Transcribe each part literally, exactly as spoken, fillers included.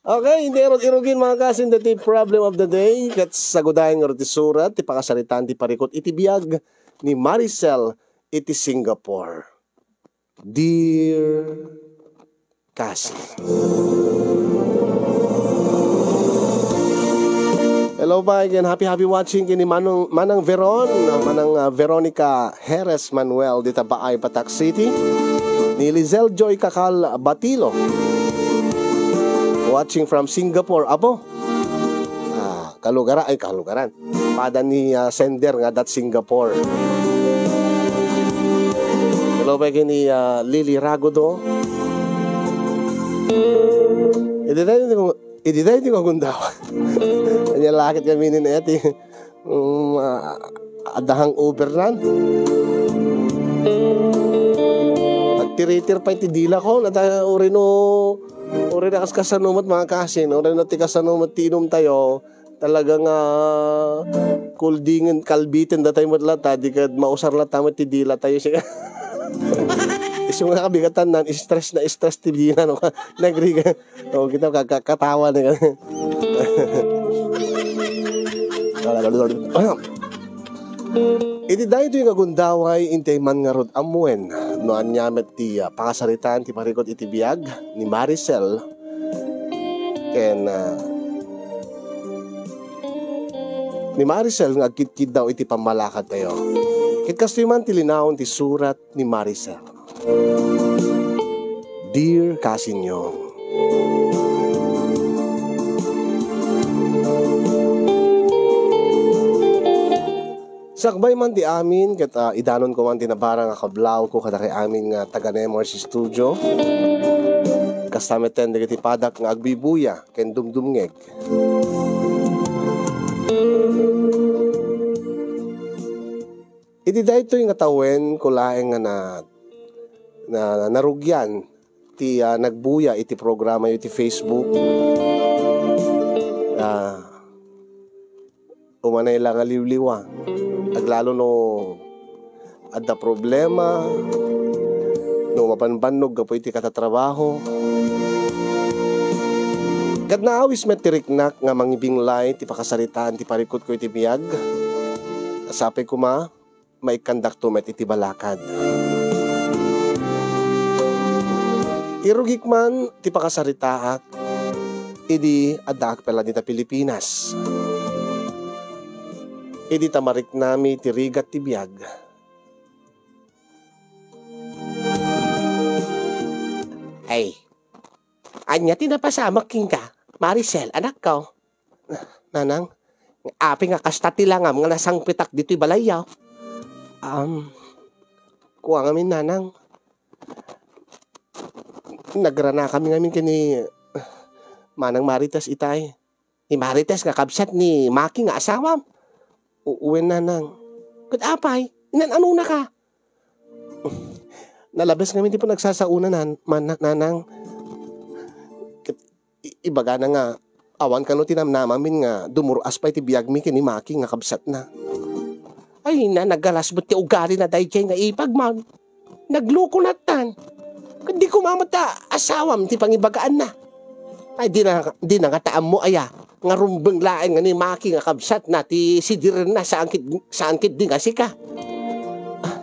Okay, iti irugin, mga kasin, dati problem of the day. Ket sagudayan nga ti surat, ti pakasaritaan ti parikut iti biag ni Maricel iti Singapore. Dear Kasi. Hello, bye again. Happy, happy watching kini Manong, Manang Veron, Manang, ah, Veronica Jerez Manuel dita Baay, Patac City. Ni Lizelle Joy Kakal Batilo. Watching from Singapore. Apo. Ah, kalugara-, ay, kalugaran. Pada ni, ah, sender nga dat Singapore. Hello, bye kini, ah, Lily Ragudo. Idi tayo, idi tayo, idi tayo, gundaway. Ania la ket kami ni Neti. Mm, ah, adda hangover nan. Agtiritir pay ti dila ko, nata, urino, urino kas kasano met, mga kasin, urino ti kasano met ti inum tayo, talaga nga kuldingen, kalbiten datay met lata, di kad mausar lata met ti dila tayo. Siya, isu nga kabigatan nan, stress na stress ti dila, no? Nagriga. O, kita, ka-, ka-, katawa na ka. Iti daytoy nga gundaway, intay man ngarud ammuen no ania met ti, ah, pakasaritaan ti parikut iti biag ni Maricel ken, ah, ni Maricel nga agkidkiddaw iti pammalakadtayo. Ket kastoy man ti linaon ti surat ni Maricel. Dear Kasinyo, sakbay man ti amin, ket, ah, idanon ko man ti nabara nga kablaaw ko kadakay amin nga taga Nemours Studio. Kasta met ten dagiti padak nga agbibuya ken dumdumngeg. Idi daytoy nga tawen, ko laeng nga na, na, narugian ti, ah, nagbuya iti programa iti Facebook. Ah, umanay la nga liwliwa. Aglalo no adda problema, no mabanbannog gapu iti katatrabaho. Ket naawis met ti riknak nga mangibinglay ti pakasaritaan ti parikutko iti biag. Sapay koma, maikkandakto met iti balakad. Irugik man ti pakasaritaak idi addaak pay la dita Pilipinas. Idi ta mariknami ti rigat ti biag. Ay, ania ti napasamak kenka, Maricel, anakko? Nanang, apay nga kasta ti langam nga nasangpetak ditoy balayyo? Um, kua ngamin, Nanang. Nagranakami ngamin ken ni Manang Marites itay. Ni Marites nga kabsat ni Maki nga asawam? U-, wen, Nanang. Ket apay? Inan-anonaka? Nalabes ngamin ti panagsasaona, nan-, man-, Nanang. Ket i-, ibagana nga awan kano ti namnamamin nga dumur-as pay ti biagmi ken ni Maki nga kabsatna. Ay, na, nagalas met ti ugalina daydiay nga ipag man. Nagloko nattan. Ket di koma met ta asawam ti pangibagaanna. Ay, di na, di na nga ta ammo aya nga rumbeng laeng nga ni Maki nga kabsatna ti sidirenna saan ket, saan ket di nga sika. Ah,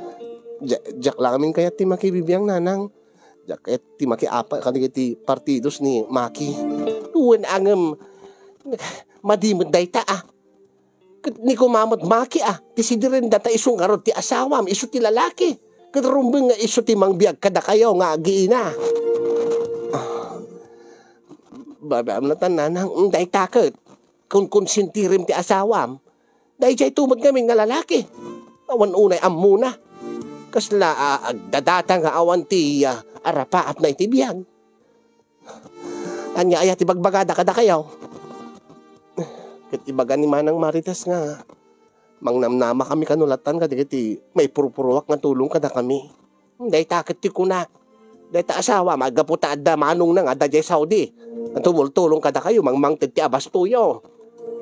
dia-, diak la ngamin kayat ti makibibiang, Nanang. Diak kayat ti makiapa kadagiti partidos ni Maki. Wen, ngem, madi met dayta, a. Ket ni koma met Maki, a, ti sidirenda ta isu ngarud ti asawam, isu ti lalaki. Ket rumbeng nga isu ti mangbiag kadakayo nga agiina. Ah, babaam natan, Nanang, dayta ket. Kunkonsentirem ti asawam. Daydiay to met ngamin nga lalaki. Awan unay ammona. Kasla, a, agdadata nga awan ti, a, arapaapna iti biag. Ania aya ti bagbagada kadakayo? Ket ibaga ni Manang Marites nga mangnamnamakami kano lattan kadagiti maipurpuruak nga tulong kadakami. Dayta ket ti kuna. Dayta asawam, gapu ta adda manongna nga adda diay Saudi. Tumultulong kadakayo, mangmangted ti abastoyo.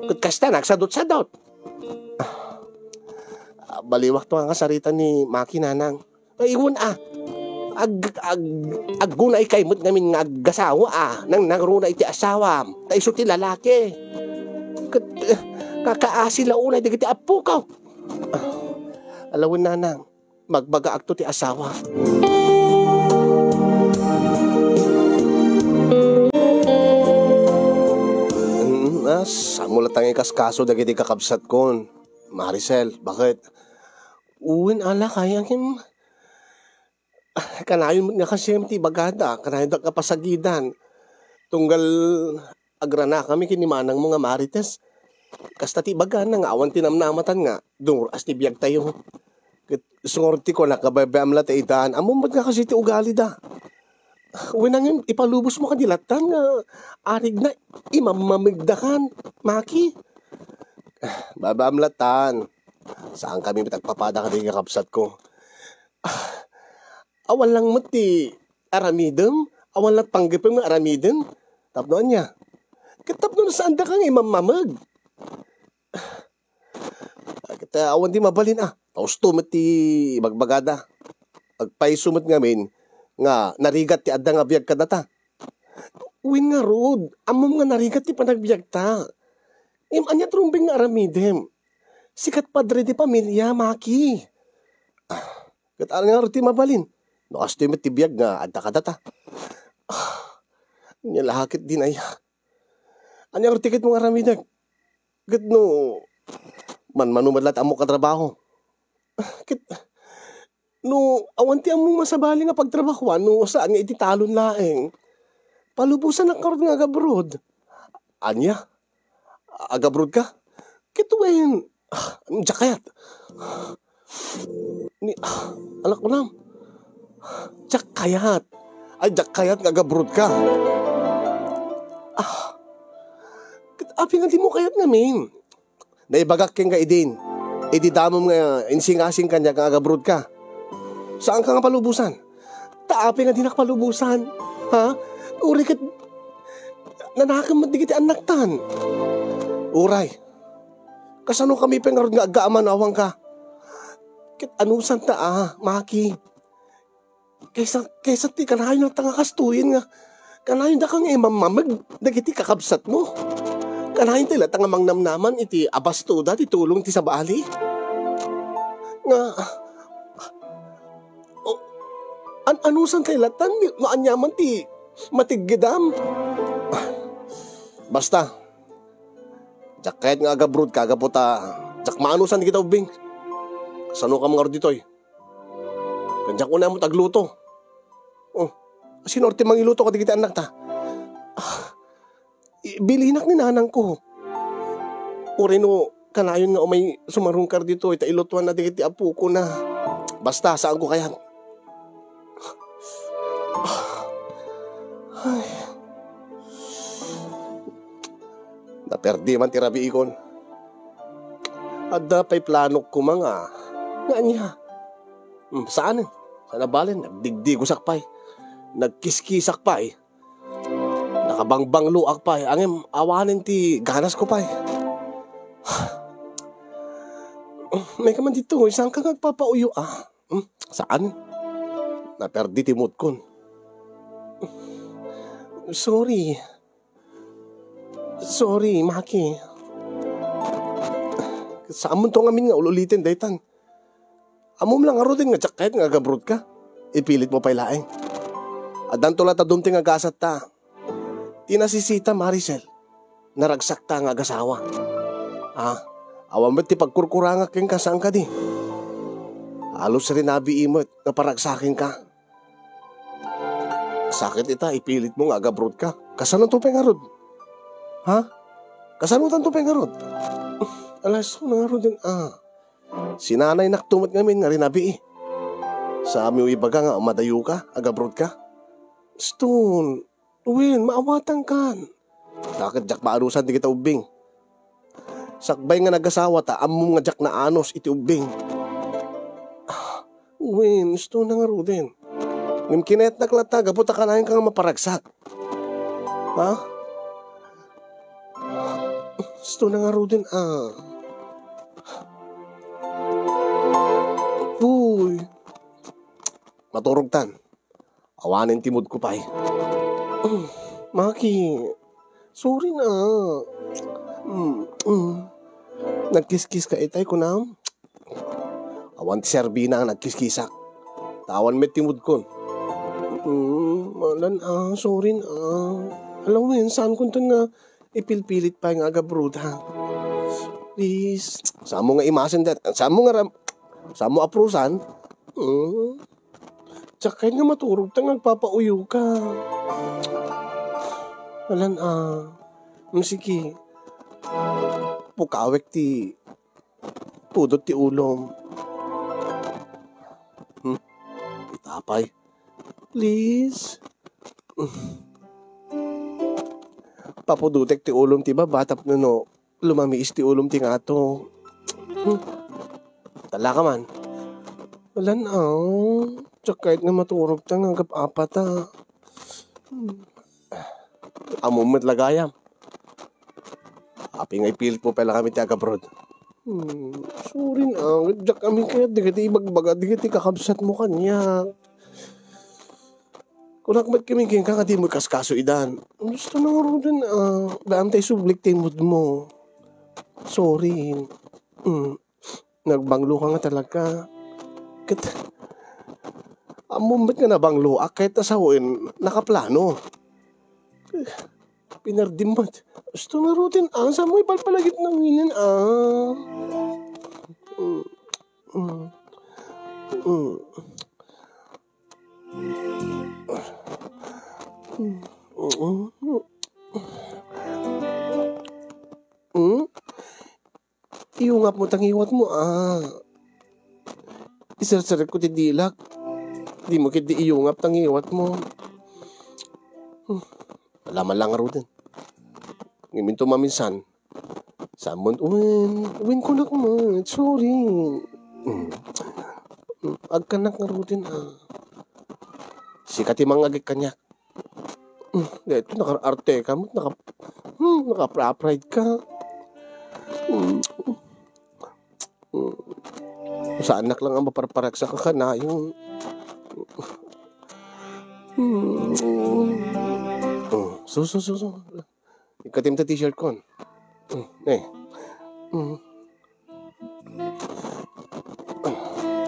Ket kasta, nagsadutsadut. Ah, baliwak to nga kasarita ni Maki, Nanang. Ay, iwan, a. Ag-, ag-, aggunay kay met ngamin nga aggasawa a, nang nangruna iti asawam, ta isu ti lalaki. Ket, eh, kakaasi la unay dagiti appokaw. Ah, alawen nanang, magbagaakto ti asawa. Mm, ah, saan mo latta nga ikaskaso dagiti kakabsatkon, Maricel? Bakit? Wen, ala, kayangem. Kanayon met nga kasem ti ibagada, kanayon nga pasagidan. Tunggal agranakami ken ni manangmo nga Marites. Kasta ti ibagana nga awan ti namnamatan nga dumur-as ti biagtayo. Ket isu ngarud ti kunak nga baybay-am la ta itan. Ammom met nga kasi ti ugalida. Wen, ngem ipalubosmo kadi lattan nga arigna imammamegdakan, Maki. Baybay-am lattan. Saankami met agpapada kadi kakabsatko. Ah, awan lang met ti aramidem, awan lang panggepem nga aramiden. Tapno ania? Ket tapno saandaka nga imammameg. Ah, ket, ah, awan ti mabalin, ah. Tausto met ti ibagbagada. Agpayso met ngamin nga narigat ti adda nga biag kadata. Wen ngarud, ammom nga narigat ti panagbiagta. Ngem ania ti rumbeng nga aramidem? Sika ti padre ti pamilia, Maki. Ah, ket ania ngarud ti mabalin? No kastoy met ti biag nga adda kadata. Ah, ania la ket dinaya. Ania ngarud ti ketmo nga aramidek? Ket no manmano met la ti ammok a trabaho. Ket no awan ti ammom nga sabali nga pagtrabahoan, no saan nga iti talon laeng. Palubosanak ngarud nga agabroad. Ania? Agabroad ka? Ket wen, ah, diak kayat. Ni, ah, anak ko lang. Diak kayat. Ay, diak kayat nga agabroad ka. Ah, ket apay nga dimo kayat ngamin? Naibagak kenka idin. Idi damom nga insingasing kaniak nga agabroad ka. Saanka nga palubosan? Ta apay nga dinak palubosan? Ha? Uray ket nanakem met dagiti annaktan. Uray. Kasanokami pay ngarud nga aggaaman no awanka? Ket anusan ta a, Maki? Kaysa, kaysa ti kanayon latta nga kastoyen nga, kanayon daka nga imammameg dagiti kakabsatmo. Kanayon ti latta nga mangnamnaman iti abastoda ti tulong ti sabali. Nga, o, an-, anusan kay latta no aniaman ti matiggidam? Basta, diak kayat nga agabroad ka, gapu ta diak maanusan dagita ubbing. Kasano ka mangarud ditoy? Ken diak unay ammo ti agluto. Oh, sino ti mangiluto kadagiti annakta? Ah, i-, bilinak ni nanangko. Uray no kanayon nga umay sumarungkar ditoy ta ilutuanna dagiti apokona. Basta, saanko kayat. Ay. Naperdi man ti rabiikon. Adda pay planok koma nga, nga ania? Hmm, saan? Saan a balen, nagdigdigosak pay. Nagkiskisak pay. Nakabangbangloak pay. Ngem awanen ti ganasko pay. Mayka man ditoy, saanka nga agpapauyo, ah? Hmm? Saan? Naperdi ti moodkon. Sorry. Sorry, Maki. Saanmonto ngamin nga ul-uliten daytan. Ammom lang ngaruden nga diak kayat nga agabroad ka. Ipilitmo pay laeng. Addanto la ta dumteng a gasatta. Ti nasisita, Maricel, naragsakta nga agasawa. Ah, awan met ti pagkurkurangak kenka, saan kadi? Halos rinabii met nga paragsakenka. Sakit ita, ipilitmo nga agabroad ka. Kasanonto pay ngarud? Ha? Kasanotanto pay ngarud? Alas, nangaruden, ah. Sinanaynak to met ngamin nga rinabii. Saanmi ibaga nga madayo ka, agabroad ka? Stone, wen, maawatankan. Sakit diak maanusan dagita ubbing. Sakbay nga nagasawa ta ammom nga diak naanus iti ubbing. Ah, wen, isto na ngaruden. Ngem kinayatnak latta gapu ta kanayonka nga maparagsak. Ha? Isto na ngaruden, ah. Uy. Maturog tan. Awanen ti moodko pay. Maki, sorry na. Mm, mm. Nagkiskis ka itay, kunam? Awan ti serbina nga nagkiskisak. Ta awan met ti moodkon. Mm, malan, ah, sorry na. Alam mo yun, saan kunton nga ipilpilit pay nga agabroad, ha? Please. Saan mo nga imasin dat? Saan mo nga ram-, saan mo aprusan? Mm. Diak kayat nga maturog ta nga agpapauyo ka. Alan, ah. Mm, sige. Pukawek ti pudot ti ulom. Hmm? Itapay. Please. Papudotek ti ulom ti baba tapno no lumamiis ti ulom ti ngato. Hmm. Tala ka man. Walan, aw. Diak kayat nga maturog ta nga agap-apata. Hmm. Ammom met la gayam. Apay nga ipilit mo pay la kami ti agabroad? Hmm, sorry na. Diak kami kayat, dagiti ibagbaga, dagiti kakabsat mo kaniak. Kunak met kami kenka nga di mo ikaskaso idan. Gusto na ngaruden, ah, daan tay sublik ti mood mo. Sorry. Mm, nagbanglo ka nga talaga. Ket, ammom met nga nabangloak ket ta sawen, nakaplano. Pinardim met. Gusto ngaruden, ah, saan mo ipalpalagip na nginin, ah. Mm. Mm. Mm. Mm. Iyungap mo ta ngiwat mo, ah. Iserserek ko ti dilak. Di mo ketdi iyungap ta ngiwat mo. Hmm. Wala man lang ngaruden. Ngem inton maminsan, sammon, wen, wen kunak met, sorry. Hmm. Hmm. Agkanak ngaruden, ah. Sika ti mangngeg kaniak. Hmm. Daytoy, nakaarte ka met, naka-, hmm, naka-pride ka. Hmm. Hmm. Saannak lang a maparparagsak a kanayon. Hmm. Hmm. Su, su, su, su. Ikatim ta t-shirt kon. Hmm. Eh. Hmm.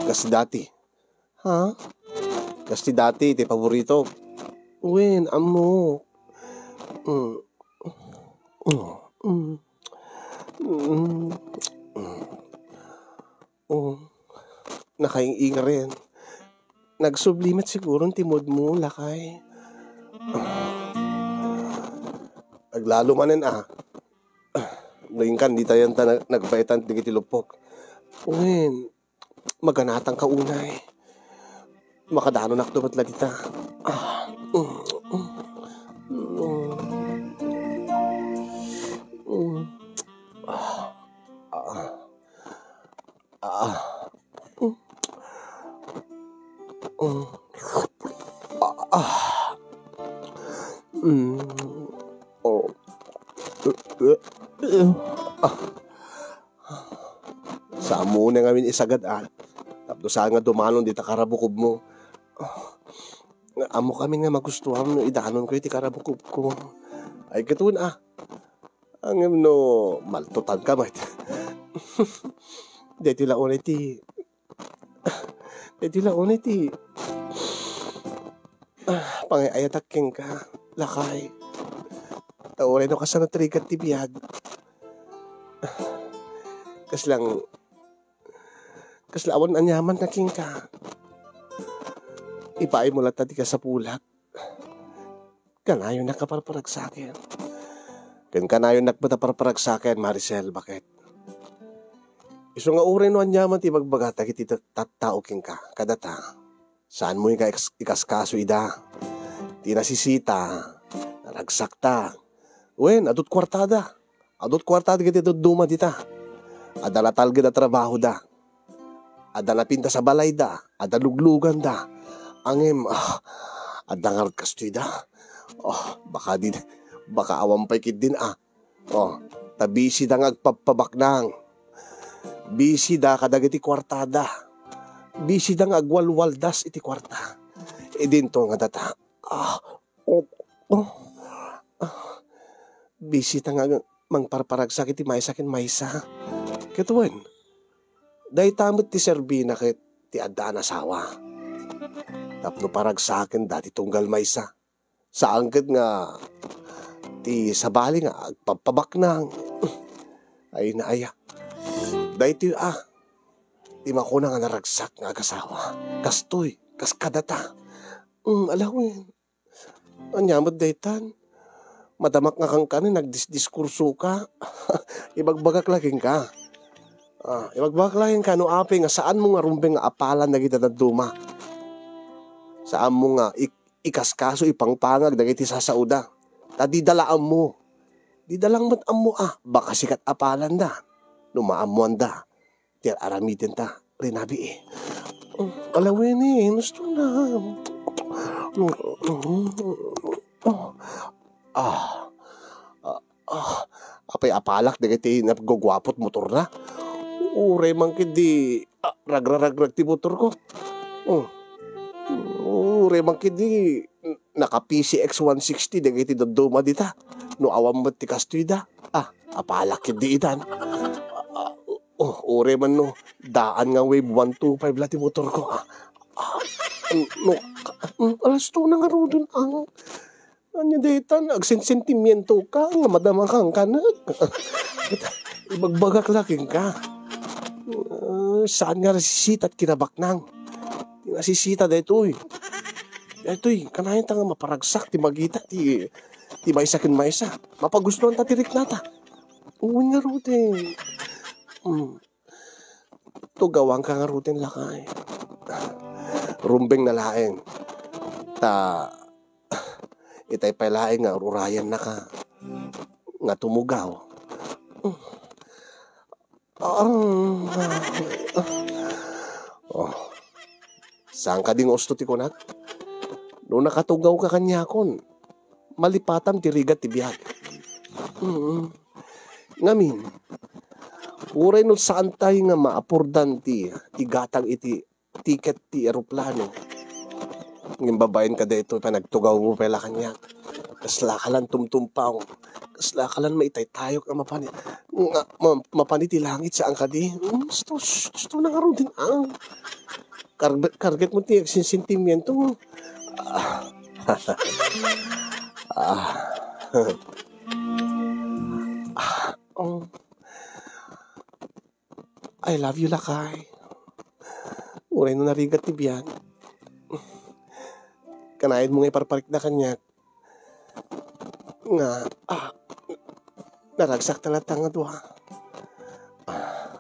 Kas dati. Ha? Kas ti dati, ti paborito. Wen, ammo. Mm. Mm. Mm. Mm. Oh. Nakaing-ingaren. Nagsubli met siguro ti mood mo, lakay. Aglalo manen, ah. Laingkan, di tayan ta nag-, nagbaetan dagiti lupok. Wen, maganatan ka unay. Makadanonak met la dita. Ah, mm, mm, mm, mm. Ah, ah, ah, mm, mm. Ah, ah. Mm. Oh. Ah. Saan mo unay ngamin isagad, ah. Tapno saan nga dumanon dita karabukobmo. Ah, nga ammo kami nga magustuam no idanonko iti karabukobko. Ay, ket wen, ah. Ngem no maltutan ka met. Daytoy la unay ti, daytoy la unay ti, ah, pangay-ayatak kenka, lakay. Ta uray no kasano ti rigat ti biag. Kaslang, kasla awan aniaman na kenka. Ipaay mo latta ti kasapulak. Kanayonnak a parparagsaken. Ken kanayonnak met a parparagsaken, Maricel, baket. Isu nga uray no aniaman ti ibagbaga dagiti tat-, tattao kenka, kadata, saan mo nga ikas-, ikaskaso ida. Ti nasisita, naragsakta. Wen, adut kuartada. Adut kuarta dagiti dadduma dita. Adda natalged a trabahoda. Adda napintas a balayda. Adda lugluganda. Ngem, ah, adda ngarud kastoyda. Oh, baka di, baka awan pay ketdin, ah. Oh, ta bisida nga agpabpabaknang. Bisida kadagiti kuartada. Bisida nga agwalwaldas iti kuarta. idinto nga data. Ah, oh, oh. Ah, bisita nga mangparparagsak iti maysa ken maysa. Ket wen, dayta met ti serbina ket ti addaan a sawa. Tapno paragsaken dati tunggal maysa. Saan ket nga ti sabali nga agpabpabaknang. Ay, naaya. Daytoy a, ti makuna nga naragsak nga agasawa. Kastoy, kas kadata. Mm, alawen. Ania met daytan? Madamak nga kankanen, nagdisdiskurso ka. Ibagbagak la kenka. Ah, ibagbagak la kenka no apay nga saanmo nga rumbeng nga apalan dagiti dadduma. Saanmo nga ik-, ikaskaso, ipangpangag dagiti sasaoda. Ta dida la ammo. Dida lang met ammo a, baka sikat apalanda. No maammoanda, ti ar-aramidenta, rinabii. Alawini, gusto na. Ah, ah, ah, apay apalak dagiti nagguguapot motorna? Uray man ketdi, ah, ragraragrag ti motorko. Oh. Uray man ketdi, naka P C X one sixty dagiti dadduma dita. No awan met ti kastoyda, ah, apalak ketdi itan. Ah, oh, uray man no, daan nga wave one two five la ti motorko, ah. Ah, no, mm, alas to na ngaruden, ah. Ania daytan, agsensentimiento ka, nga madama kang kanek. Ibagbagak la kenka. Ah, saan nga nasisitat kinabaknang? Ti nasisita daytoy. Daytoy, kanayon ta nga maparagsak ti magita ti, ti maysa ken maysa. Mapagustuan ta ti riknata. Wen ngaruden. Mm. Tugawanka ngaruden, lakay. Rumbeng na laeng. Ta, itay pay laeng nga urayannaka nga tumugaw. Ah, ah, oh. Saan kadi nga usto ti kunak? No nakatugawka kaniakon, malipatam ti rigat ti biag. Mm. Ngamin, uray no saantay nga maapordan ti igatang iti tiket ti eroplano, ngem babaen ka daytoy, panagtugawmo pay la kaniak. Kasla ka lan tumtumpaw. Kasla ka lan maitaytayok nga mapani, nga ma-, mapani ti langit, saan kadi? Hmm, gusto, gusto na ngaruden, ah. Karget, karget mo ti agsensentimiento mo. Ah. Ah. Ah, oh. I love you, lakay. Uray no narigat ti biag, kanayon mo nga iparparikna kaniak nga, ah, naragsak ta latta nga dua. Ah,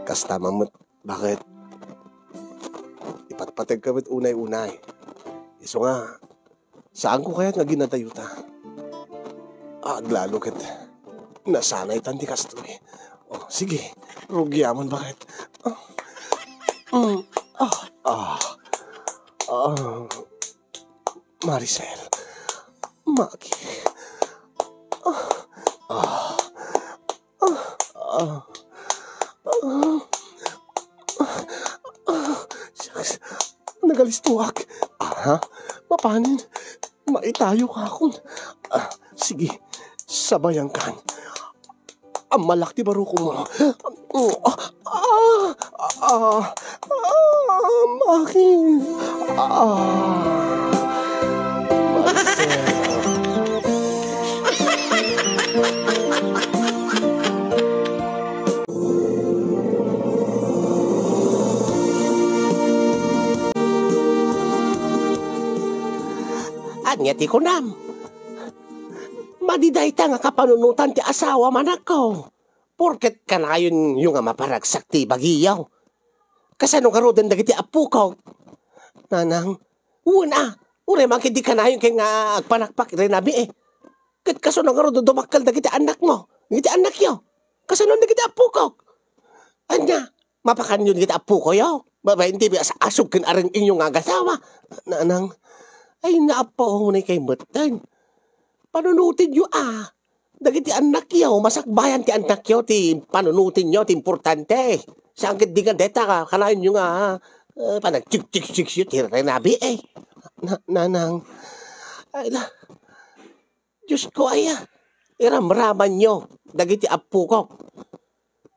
kasta man met, baket ipatpategka met unay-unay. Isu nga, saanko kayat nga ginadayuta? Aglalo ket nasanaytan ti kastoy. Oh, sige, rugiamon, baket. Ah. Mm. Ah, ah. Ah. Maricel. Maki. Ah. Ah. Ah. Ah. Ah. Ah. Shucks. Nagalistoak. Aha. Mapanen. Maitayo ka akon. Ah, sige. Sabayan kan. Ammalak ti baruko mo. Ah, ah, ah, ah, Maki. Ah, Maricel. Ania ti kunam? Madi dayta nga kapanunotan ti asawa, manakko. Porket kanayonyo nga maparagsak ti bagiyo. Kasano ngaruden dagiti appokok? Nanang, wen a, uray man ketdi kanayon ken nga agpanakpak, rinabii. Ket kasano ngarud dumakkel dagiti annakmo, dagiti annakyo? Kasano dagiti appokok? Ania, mapakanyo dagiti appokoyo? Babaen ti as-asug ken areng-engyo nga agasawa. Nanang, ay, naappo, unay kay metten. Panunotenyo a. Dagiti annakyo, masakbayan ti annakyo ti panunotenyo ti importante. Saan ketdi nga deta, kanayonyo nga, Eh, panagchik-chik-chik ti renabi, eh. Na-, nanang, ay la, Diyos ko, aya, iramramanyo dagiti appokok.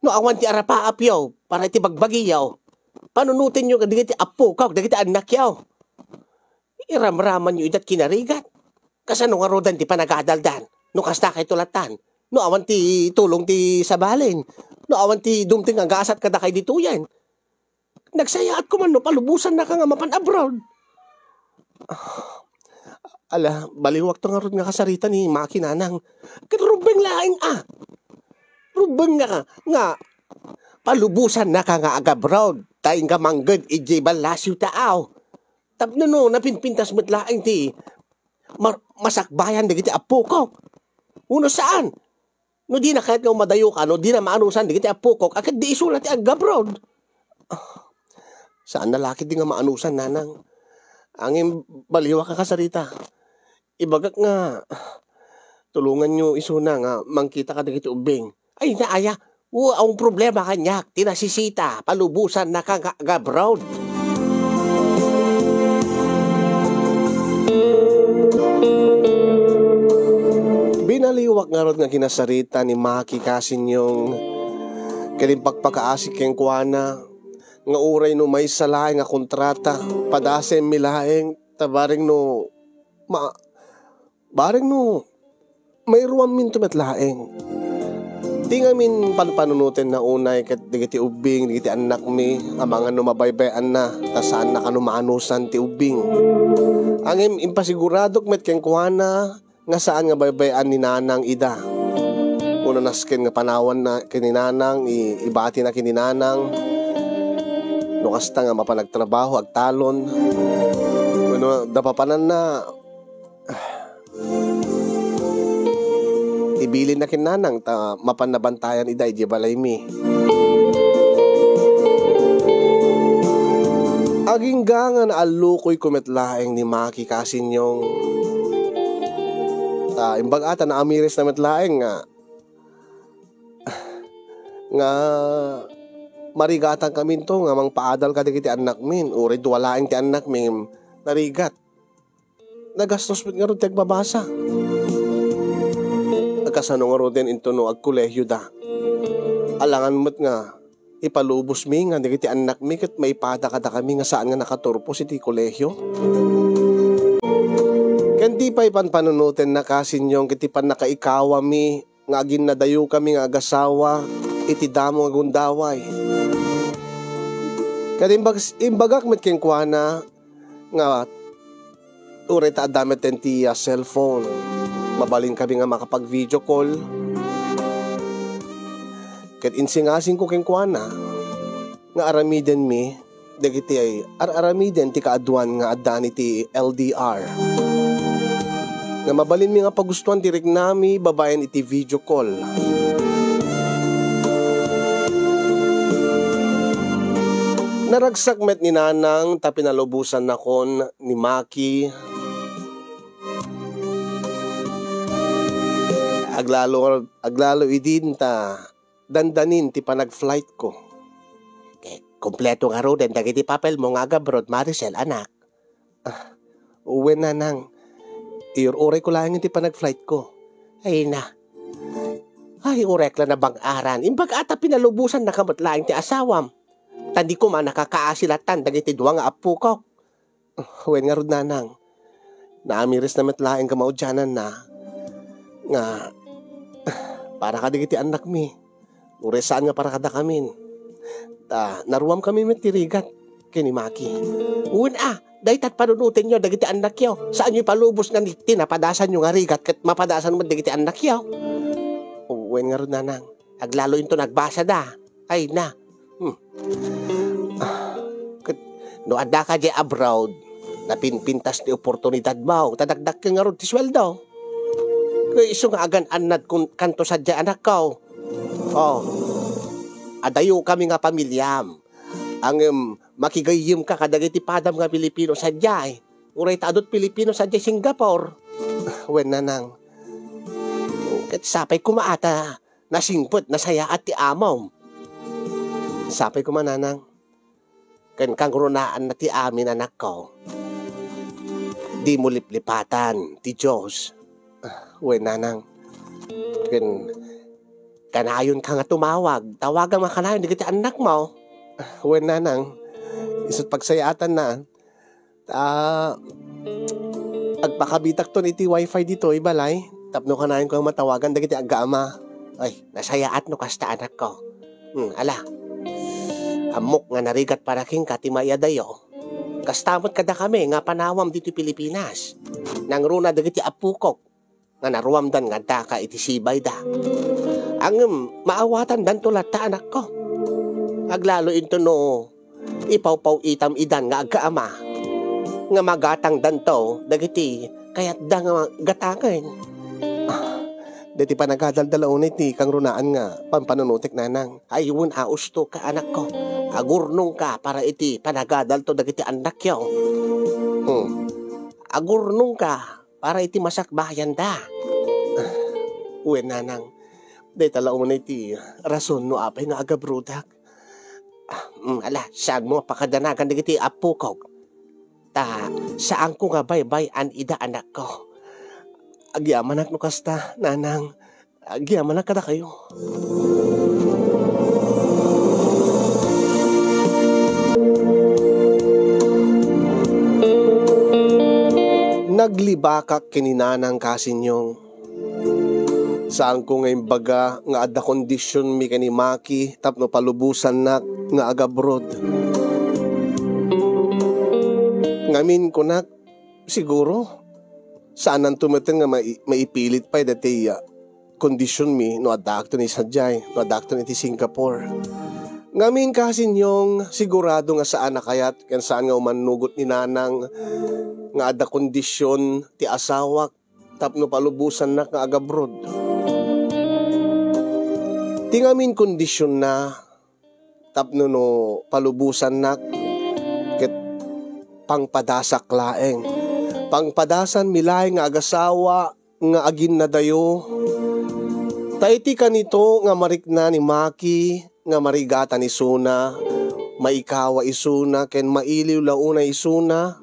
No awan ti arapaapyo para iti bagbagiyo, panunotenyo dagiti appokok, dagiti annakyo. Iramramanyo idat kinarigat. Kasano ngaruden ti panagadaldan? No kasta kay tulatan, no awan ti tulong ti sabalin, no awan ti dumteng nga gasat kadakay ditoyen. Nagsayaat ko man no palubosannaka nga mapan abroad. Ah, ala, baliwakto ngarud nga kasarita ni Maki, nanang. Ket rumbeng laeng, ah. Rumbeng nga, nga palubosannaka nga agabroad. Ta inka mangged idiay ballasiw ta, aw. Tapno no, napinpintas met laeng ti mar-, masakbayan dagiti appokok. Uno saan? No dina kayat nga umadayoka, no dina maanusan dagiti appokok, a ket di isu la ti agabroad. Ah, saan na la ketdi nga maanusan, nanang. Ngem baliwak a kasarita. Ibagak nga, tulonganyo isuna nga mangkita kadagiti ubbing. Ay, naaya. Wa-, ang problema kaniak, ti nasisita, palubosannaka nga agabroad. Binaliwak ngarud nga kinasarita ni Maki Kasinyong ket impakpakaasi kenkuana nga uray no maysa laeng a kontrata, padasenmi laeng, ta bareng no ma-, bareng no mairuamminto met laeng. Ti ngamin panpanunotenna unay ket dagiti ubbing dagiti annakmi, amangan no mabaybay-anna, ta saanna kano maanusan ti ubbing. Ngem impasiguradok met kenkuana nga saan nga baybay-an ni nanang ida. Uno nasken nga panawanna ken ni nanang, i-, ibatina ken ni nanang. No kasta nga mapan agtrabaho, agtalon. Wenno, dapapananna, ibilin na ken nanang ta mapan nabantayan ida idiay balaymi. Agingga nga naallukoyko met laeng ni Maki Kasinyong. Ta imbag-a ta naamiris na met laeng nga, nga marigatangkaminto nga mangpaadal kadagiti annakmin. Uray dua laeng ti annakmi, narigat. Nagastos met ngarud ti agbabasa. Kasano ngaruden intono agkolehioda? Alangan met nga ipalubosmi nga dagiti annakmi ket maipada kadakami nga saan nga nakaturpos iti kolehio. Ken di pay panpanunotenna Kasinyong ket ti pannakaikawami nga aginnadayokami nga agasawa iti damo nga gundaway. Ket imbag-, imbagak met kenkuana nga uray ta adda met ti, ah, cellphone, mabalinkami nga makapag-video call. Ket insingasingko kenkuana nga aramidenmi dagiti ar-aramiden ti kaaduan nga addan iti L D R. Nga mabalinmi nga pagustuan ti riknami babaen iti video call. Naragsak met ni Nanang ta pinalubosannakon ni Maki. Aglalo, aglalo idin ta dandanin ti panag-flightko. Ket kompleto ngaruden dagiti papelmo nga agabroad, Maricel, anak. Ah, wen, Nanang. Iur-urayko laeng ti panag-flightko. Ay na. Ay, uray la nabang-aran. Imbag-a ta pinalubosannaka met laeng ti asawam. Ta di koma nakakaasi lattan dagiti dua nga appokok. Wen ngarud, Nanang. Naamiris na met laeng kamaudiananna nga para kadagiti annakmi. Uray saan nga para kadakamin. Ta, naruamkami met ti rigat ken ni Maki. Wen a, dayta panunotenyo dagiti annakyo. Saanyo ipalubos nga ni-, ti napadasanyo nga rigat ket mapadasan met dagiti annakyo. Wen ngarud, Nanang. Aglalo inton agbasada. Ay na. Hmm. Ah, ket no addaka diay abroad, napinpintas ti oportunidadmo, ta dakdakkel ngarud ti sueldo. Ket isu nga agan-annad kun-, kanto sadiay anakko. Oh, adayokami nga pamiliam. Ngem makigayyemka kadagiti padam nga Pilipino sadiay. Uray ta adut Pilipino sadiay Singapore. Wen, Nanang. Ket sapay koma a ta nasingpet, nasayaat ti amom. Sapay koma, Nanang. ken kangrunaanna ti amin, anakko. Dimo liplipatan ti Dios. Ah, wen, nanang. Ken kanayonka nga tumawag. Tawagam nga kanayon dagiti annakmo. Ah, wen, nanang. Isu't pagsayaatanna. Ah, agpakabitakton iti wifi ditoy balay tapno kanayonko nga matawagan dagiti aggaama. Ay, nasayaat no kasta, anakko. Hmm, ala. Ammok nga narigat para kenka ti maiadayo. Kasta met kadakami nga panawam ditoy Pilipinas. Nangruna dagiti appokok nga naruamdan nga addaka iti sibayda. Ngem maawatandanto latta, anakko. Aglalo into no ipawpaw-itam idan nga aggaama, nga magatangdanto dagiti kayatda nga gatangen. Ah, dagiti panagadaldal unay ti kangrunaan nga pampanunotek, nanang. Ay, wen a, ustoka, anakko. Agurnongka para iti panagadalto dagiti annakyo. Hmm. Agurnongka para iti masakbayanda. Wen, nanang, dayta la unay ti rason no apay nga agabrodak. Ah, mm, ala, saanmo nga pakadanagan dagiti appokok. Ta saanko nga baybay-an ida, anakko. Agyamanak no kasta, nanang. Agyamanak kadakayo. Naglibakak ken ni nanang, kasinyong. Saanko nga imbaga nga adda kondisionmi ken ni Maki tapno palubosannak nga agabroad. Ngamin kunak, siguro, saananto metten nga mai-, maipilit pay daytoy, ah, kondisionmi no addaakton sadiay, no addaakton iti Singapore. Ngamin, kasinyong, sigurado nga saan a kayat ken saan nga umannugot ni nanang nga adda kondision ti asawak tapno palubosannak nga agabroad. Ti ngamin kondisionna tapno no palubosannak ket pangpadasak laeng. Pangpadasanmi laeng nga agasawa nga aginnadayo. Ta iti kanito nga marikna ni Maki nga marigatan isuna, maikawa isuna, ken mailiw la unay isuna,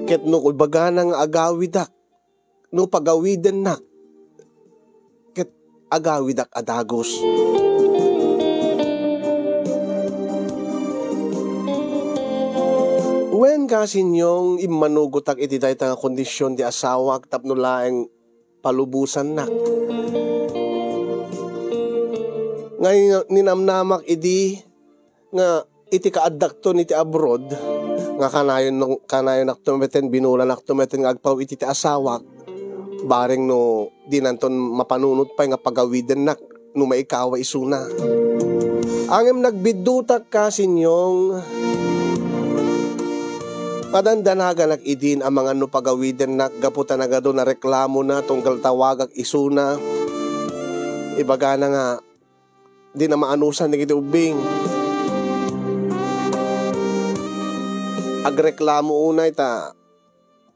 ket no ibagana nga agawidak, no pagawidennak, ket agawidak a dagus. Wen, kasinyong, immanugotak iti dayta nga kondision ti asawak tapno laeng palubosannak. Nga ninamnamak idi nga iti kaaddakton iti abroad, nga kanayon, kanayonakto metten, binulanakto metten nga agpaw iti ti asawak, bareng no dinanton mapanunot pay nga pagawidennak no maikawa isuna. Ngem nagbiddutak, kasinyong, padandanaganak idin amangan no pagawidennak gapu ta nagadu nareklamona tunggal tawagak isuna. Ibagana nga, dina maanusan dagiti ubbing. Agreklamo unay ta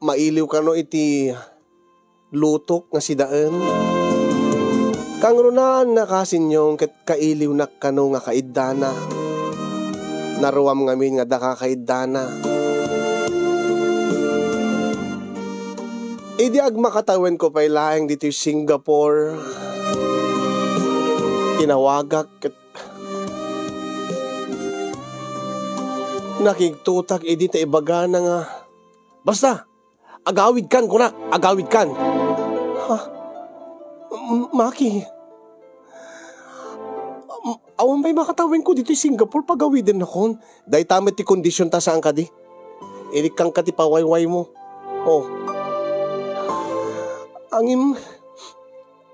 mailiw kano iti lutok nga sidaen. Kangrunaanna, kasinyong, ket kailiwnak kano nga kaiddana. Naruam ngamin nga daka kaiddana. Idi agmakatawenko pay laeng ditoy Singapore, tinawagak ket nakigtotak idi ta ibagana nga, "Basta, agawidkan," kunak, "agawidkan." Ha? M-, Maki. M-, awan pay makatawenko ditoy Singapore, pagawidennakon. Dayta met ti kondision ta saan kadi. Inikkan ka ti pawaywaymo. Oh. Ngem,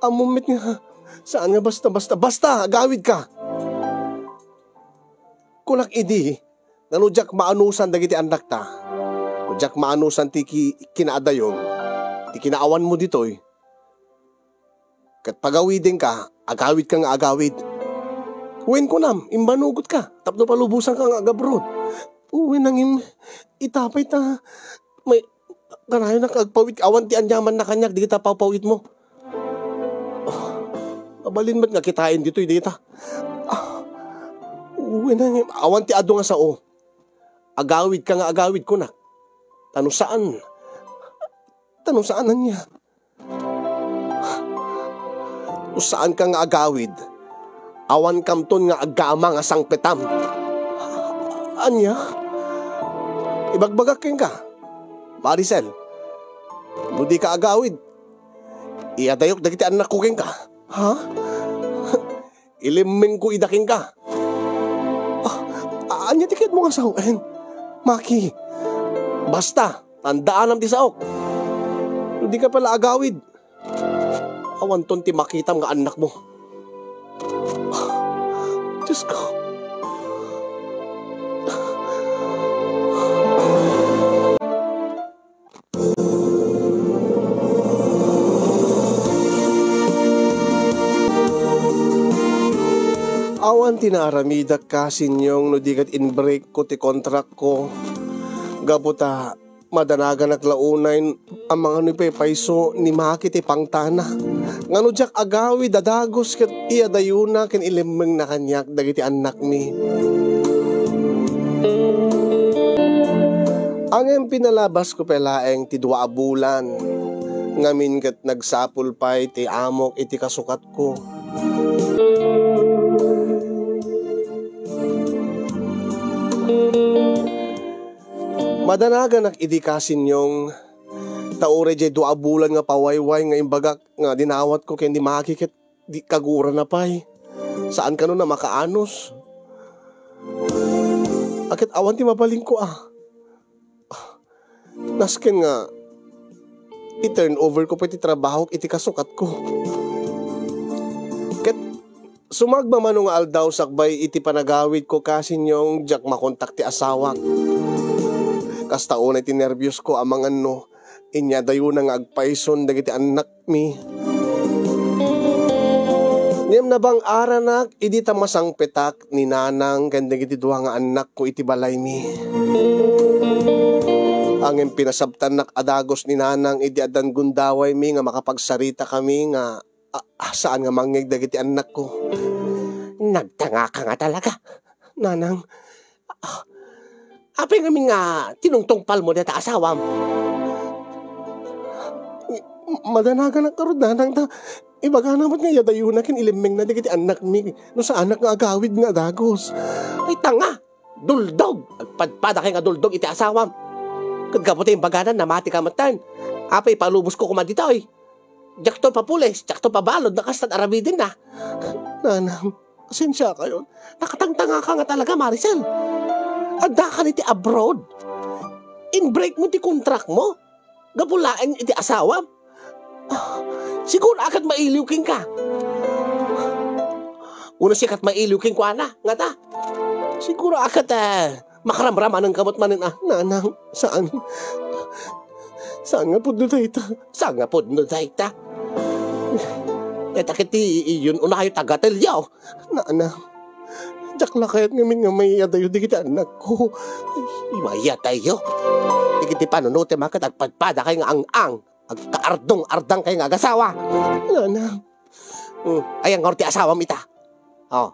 ammom met nga, saan nga basta-basta. Basta, agawidka. Kunak idi, nga no diak maanusan dagiti annakta, no diak maanusan ti ki-, kinaadayon, ti kinaawanmo ditoy, ket pagawidenka, agawidka nga agawid. Wen, kunam, immanugotka tapno palubosanka nga agabroad. Wen, ngem, ita pay ta, may, kanayon nga agpawid, awan ti aniamanna kaniak dagita pawpawidmo. Mabalin met nga kitaen ditoy dita. Ah, wen, ngem, awan ti adu nga sao. Agawidka nga agawid, kunak. Ta no saan, ta no saan, ania? No saanka nga agawid, awankamton nga agama nga sangpetam. Ania? Ibagbagak kenka, Maricel, no dika agawid, iadayok dagiti annakko kenka. Ha? Ilimmengko ida kenka. Ah, ania ti kayatmo nga sawen, Maki? Basta, tandaanam ti saok. No dika pay la agawid, awanton ti makitam nga annakmo. Diyos ko. Awan ti naaramidak, Kasinyong, no di ket in-break ko ti kontrak ko. Gapu ta madanaganak la unay a mangano ipaypayso ni Maki ti pangtana. Ngano diak agawid a dagus ket iadayona ken ilimmengna kaniak dagiti annakmi. Ngem pinalabasko pay laeng ti dua a bulan. Ngamin ket nagsapul pay ti amok iti kasukatko. Madanaganak idi, Kasinyong, ta uray diay dua a bulan nga pawayway nga imbagak nga dinawatko ken ni Maki ket di kagurana pay. Saan kano a makaanus. Ket awan ti mabalinko a. Nasken nga i-turn over ko pay ti trabahok iti kasukatko. Ket sumagmamano nga aldaw sakbay iti panagawidko, Kasinyong, diak makontak ti asawak. Kasta unay ti nerbios ko amangan no inyadayona nga agpayson dagiti annakmi. Ngem nabang-aranak idi ta masangpetak ni Nanang ken dagiti dua nga annakko iti balaymi. Ngem pinasabtannak a dagus ni Nanang idi addan gundawaymi nga makapagsaritakami nga, ah, ah, saan nga mangngeg dagiti annakko. Nagtangaka nga talaga, Nanang. Ah, apay ngamin nga tinungtungpalmo dayta asawam? Madanaganak ngarud, Nanang, ta ibagana met nga iadayona ken ilimmengna dagiti annakmi no saanak nga agawid nga dagus. Ay, tanga! Duldog! Agpadpadakay nga duldog iti asawam. Ket gapu ta imbagana, namatika metten. Apay, ipalubosko koma ditoy. Diakto papulis, diakto pabalud, nakastan aramidenna. Nanang, pasensiakayon. Nakatangtangaka nga talaga, Maricel. Addakan iti abroad. In-break mo ti kontrak mo. Gapu laeng iti asawam. Siguro a ket mailiw kenka. Uno, siak ket mailiw kenkuana, ngata? Siguro a ket, eh, makaramramanenka met manen a. Nanang, saan. Saan nga pudno dayta. Saan nga pudno dayta? Dayta ket ti iyon unayo tagatelyo. Nanang, diak la kayat ngamin nga maiadayo dagiti annakko. Ay, maiadayo. Dagiti panunotem a ket agpadpadakay nga ang-ang. Agkaardong-ardangkay nga agasawa. Nanang. Hmm, ayan ngarud ti asawam ita. Oh,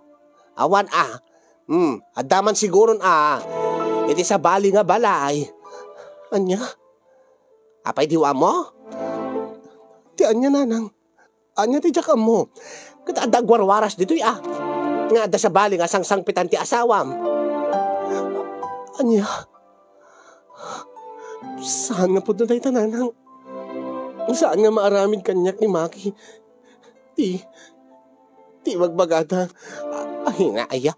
awan a. Hmm, adda man siguron a iti sabali nga balay. Ania? Apay, diyo ammo? Ti ania, Nanang? Ania ti diak ammo? Ket adda agwarwaras ditoy a, nga adda sabali nga sangsangpetan ti asawam. Ania? Saan nga pudno dayta, Nanang? Saan nga maaramid kaniak ni Maki ti, ti ibagbagada? Ay, nga aya.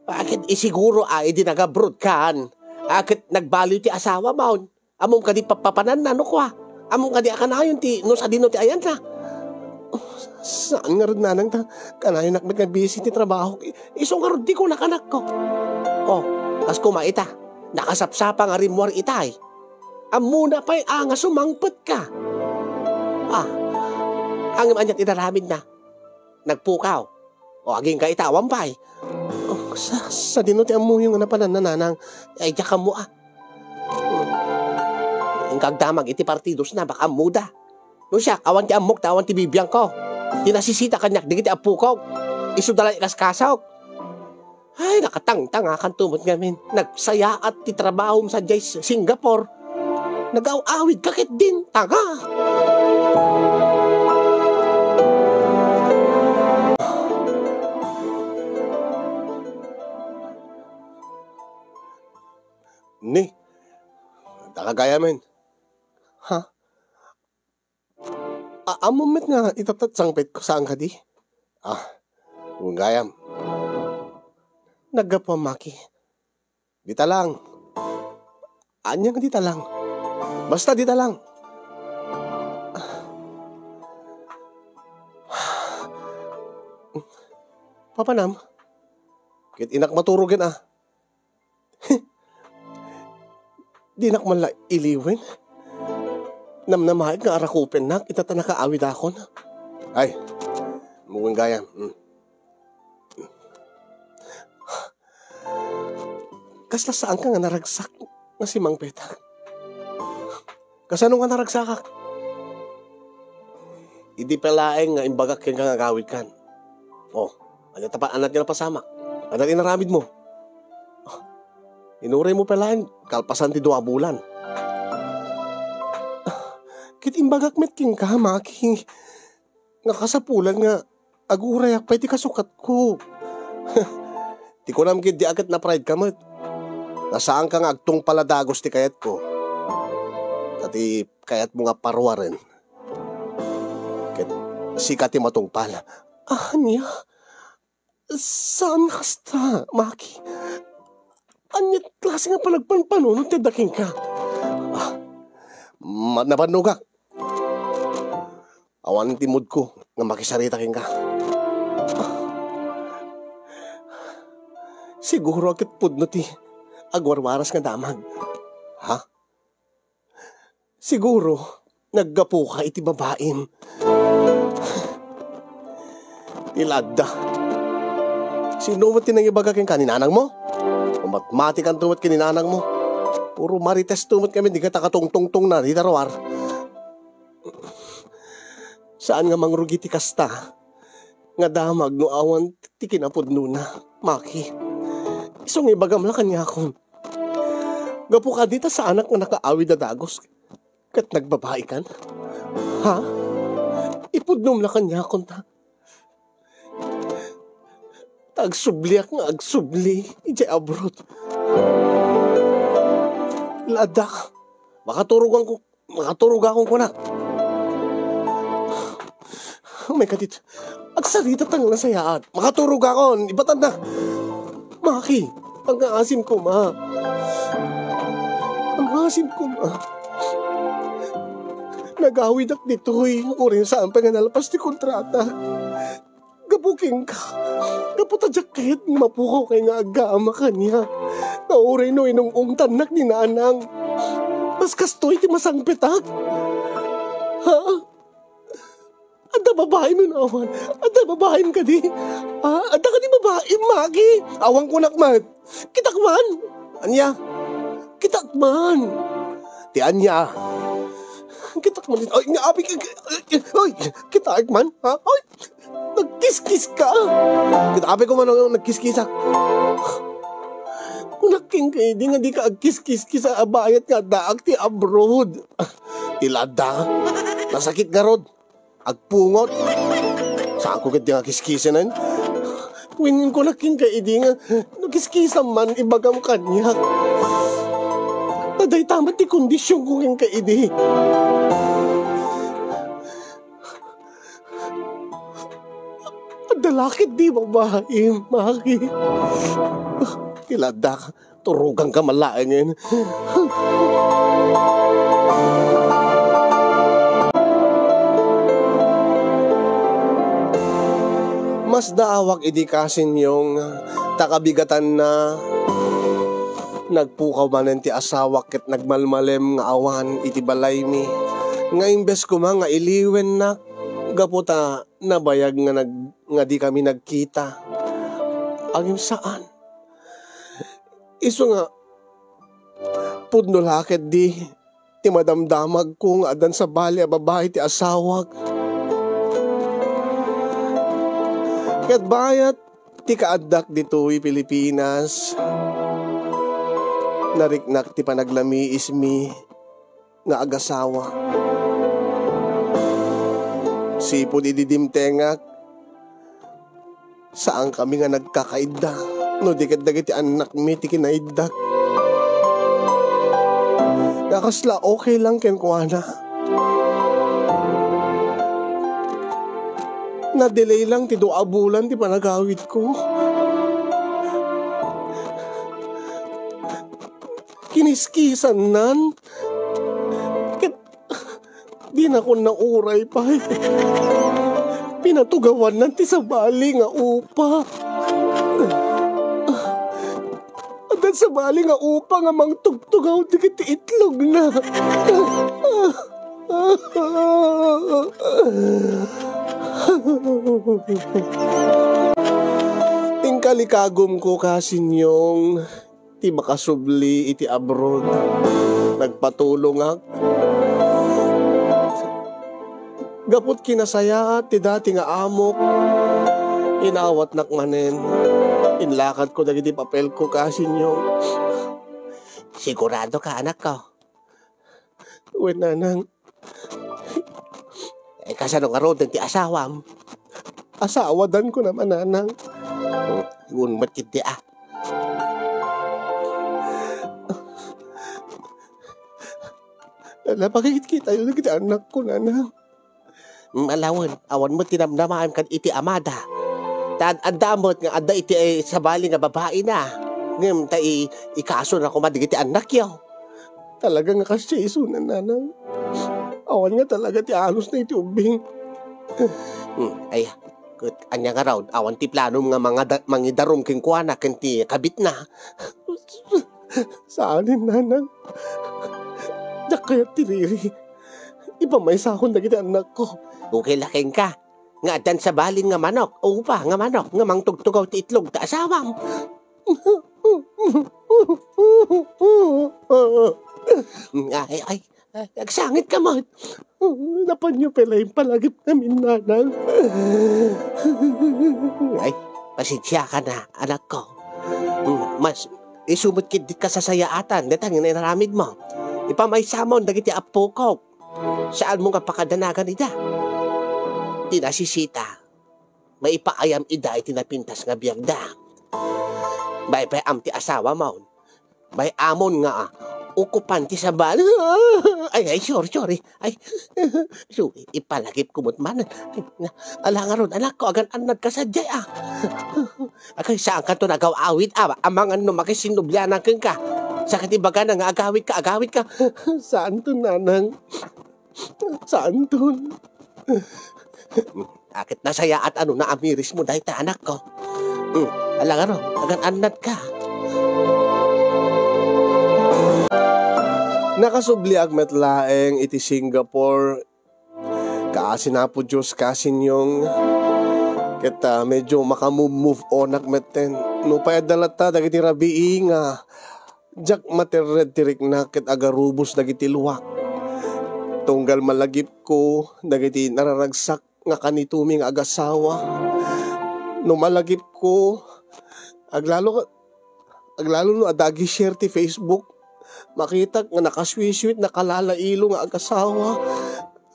Ket isiguro a idi nag-abroad kan, a ket nagbaliw ti asawam. Ammom kadi papapananna no kua? Ammom kadi a kanayon ti no sadino ti ayanna? Saan ngarud, Nanang, ta kanayonak met nga busy ti trabaho. I-, isu ngarud ti kuna kanakko. Oh, kas kuma ita, nakasapsapa nga rimmuar itay. Ammona pay a nga sumangpetka. Ah, ngem ania ti inaramidna? Nagpukaw. O, agingga ita, awan pay. Oh, sa, sadino ti ammoyo nga napananna, Nanang? Ay, diak ammo a. Hmm. Inka agdamag iti partidosna, baka ammoda. No siak, awan ti ammok, ta awan ti bibiangko. Ti nasisita kaniak dagiti appokok. Isuda la ikaskasok. Ay, nakatangtangakanto met ngamin. Nagsayaat ti trabahom sadiay Singapore. Nagaw-awidka ketdin, tanga! Ni, daka gayamen. Ha? A-, ammom met nga itatta ti sangpetko, saan kadi? Ah, wen gayam. Naggapuam, Maki. Dita lang. Ania nga dita lang? Basta dita lang. Papanam? Ket innak maturogen, ah. Dinak man la iliwen. Namnamaek nga arakupennak ita ta nakaawidakon. Ay, muwen gayam. Mm. Kasla saanka nga naragsak nga simangpetak? Kasano nga naragsakak? Idi pay laeng nga imbagak kenka nga agawidkan. Oh, ania ta pa-, ania ti napasamak? Ania ti inaramidmo? Oh, inuraymo pay laeng kalpasan ti dua a bulan. Ket imbagak met kenka, Maki, nga kasapulan nga agurayak pay ti kasukatko. Ti kunam ketdi a ket napraidka met. Nga saanka nga agtungpal a dagus ti kayatko. Ta ti kayatmo nga paruaren. Ket sika ti matungpal. Ania? Saan kasta, Maki? Ania klase nga panagpanpanunot ti adda kenka? Ah, ma-, nabannogak. Awan ti moodko nga makisarita kenka. Siguro a ket pudno ti agwarwaras nga damag. Ha? Siguro, naggapuka iti babaim. Ti la adda. Sino met ti nangibaga kenka ni nanangmo? Matmatikanto met ken ni nanangmo. Puro maritesto met ngamin, di ka takatungtungtong na, di daruar. Saan nga mangrugi ti kasta nga damag no awan ti kinapudnona, Maki. Isu nga ibagam la kaniakon. Gapu kadi ta saanak nga nakaawid a dagus ket nagbabaikan? Ha? Ipudnom la kaniakon ta, ta agsubliak nga agsubli idiay abroad. La addak. Makaturoganko, makaturogakon kunak. May kadit. Agsarita ta nga nasayaat. Makaturogakon. Ibatanna. Maki, pangngaasim koma. Pangngaasim koma. Nagawidak ditoy, uray saan pay nga nalpas ti kontrata. Gapu kenka. Gapu ta diak ket nga mapukaw kay nga agama kaniak. Nga uray no inung-ungtannak ni nanang, kas kastoy ti masangpetak. Ha? Adda babaim no awan? Adda babaim kadi? Ha? Adda kadi babaim, Maki? Awan kunak met. Kitak man. Ania? Kitak man. Ti ania? Kitak man. Ay, nga abi, ay, kitak man. Ha? Ay, nagkiskis ka. Kita abi ko man ang nagkiskisak. Kunak kenka idi nga di ka agkiskiskis a bayat nga addaak ti abroad. Ti la adda. Nasakit garud. Agpungot. Saan ko ket di nga kiskisen? Wen kunak kenka idi nga, no kiskisam man, ibagam kaniak. Ta dayta met ti kondisionko kenka idi. Adda la ket di babaim, Maki. Ti la adda. Turoganka man laengen. Masdaawak idi kasinyong ta kabigatanna. Nagpukaw manen ti asawak ket nagmalmalem nga awan iti balaymi, nga imbes koma nga iliwennak gapu ta nabayag nga nag-, nga dikami nagkita. Ngem saan. Isu nga, pudno la ketdi ti madamdamagko nga addan sabali a babai ti asawak. Ket bayat, Ti kaaddak ditoy Pilipinas, nariknak ti panaglamiismi nga agasawa. Sipud idi dimtengak, saankami nga nagkakaidda, no di ket dagiti annakmi ti kinaiddak. Nga kasla okay lang kenkuana. Na-delay lang ti dua a bulan ti panagawidko. Kiniskisannan. Ket dinakon nauray pay. Pinatugawannan ti sabali nga upa. Addan sabali nga upa nga mangtugtugaw dagiti itlogna. Inkalikagumko, Kasinyong, ti makasubli iti abroad. Nagpatulongak. Gapu ti kinasayaat ti dati nga amok, inawatnak manen. Inlakadko dagiti papelko, Kasinyong. Sigurado ka, anakko? Wen, nanang. Eh, kasano ngaruden ti asawam? Asawadanko naman, nanang. Iwan met ketdi, ah. Nalabagit kita yung lagi anak ko, nanang. Malawen, awan met ti namnamaem kad iti amada. Ta ad-, adda met nga adda iti, eh, sabali nga babaina. Ngem ta i-, ikaso na koma dagiti annakyo. Talaga nga kasya isunan, nanang. Awan nga talaga ti anos na iti ubbing. Hmm, ay, ket anya ngarud, awan ti planom nga mangada-, mangidarum kenkuana ken ti kabitna? Saanen, nanang. Diak kayat ti riri. Ipamaysakon dagiti annakko. Okay la kenka. Nga addan sabali nga manok, upa nga manok, nga mangtugtugaw ti itlog ta asawam. Ay, ay, ay, agsangit ka met. Napanyo pay la impalagip ngamin, nanang. Ay, pasensiaka na, anakko. Mm, mas, isu met ketdi ti kasasayaatan, dayta nga inaramidmo. Ipamaysamon dagiti appokok. Saanmo nga pakadanagan ida. Ti nasisita, maipaayam ida iti napintas nga biagda. Baybay-am ti asawamon. Bay-amon nga, ah, okupan ti sabali. Ay, ay, sorry, sorry. Ay, sorry, ipalagipko met manen. Ay, na, ala ngarud, anakko, agan-annadka sadiay, ah. Agay, saankanto nga agaw-awid, ah, amangan no makisinnublianan kenka. Sa ket ibagana nga agawidka, agawidka. Saanton, nanang. Saanton. Aket nasayaat a no naamirismo dayta, anakko. Hmm, ala ngarud, agan-annadka. Nakasubliak met laeng iti Singapore. Kaasi na, Apo Dios, Kasinyong. Ket, ah, medyo maka-move-move onak metten. Nupay adda latta dagiti rabii nga diak materred ti riknak ket agarubos dagiti luak. Tunggal malagipko dagiti nararagsak nga kanitomi nga agasawa. No malagipko, aglalo, aglalo no adda agi-share ti Facebook, makitak nga nakasweet-sweet, nakalalailo nga agasawa.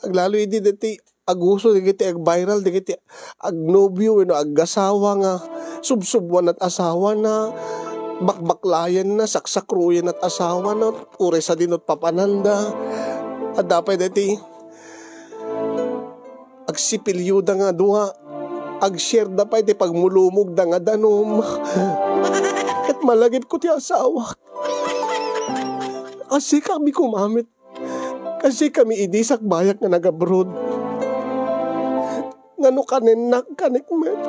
Aglalo idi dagiti aguso, dagiti ag-viral, dagiti agnobio wenno agasawa nga subsubwan at asawana, bakbaklayan na, saksakruyan at asawana, uray sadino ti papananda. Adda pay dagiti agsipilyoda nga dua, ag-share da pay ti pagmulumogda nga danum. Ket malagipko ti asawak. Kasikami koma met. Kasikami idi sakbayak nga nag-abroad. Ngano kanennak, kanek met.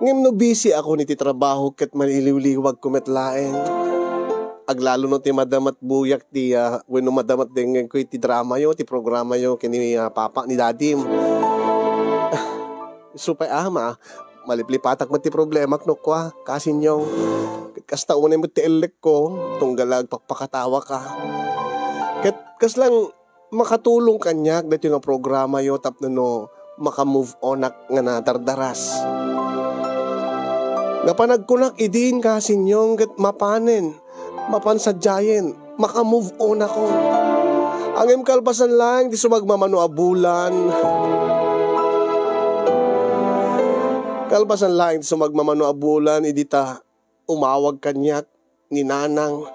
Ngem no busy ako iti trabaho ket maliliwliwagko met laeng. Aglalo no ti madama met buyak ti, ah, wenno madama met dengngegko iti dramayo, ti programayo ken ni, ah, papa ni dadim. Isu pay, ama, maliplipatak met ti problemak no kua, Kasinyong. Ket kasta unay met ti ellekko, tunggal agpakpakatawaka. Ket kasla makatulong kaniak daytoy nga programayo tapno no maka-move onak nga nadardaras. Nga panagkunak idin, Kasinyong, ket mapanen, mapan sadiayen, maka-move on ako. Ngem kalpasan laeng ti sumagmamano a bulan, kalpasan laeng ti sumagmamano a bulan, idi ta umawag kaniak ni Nanang.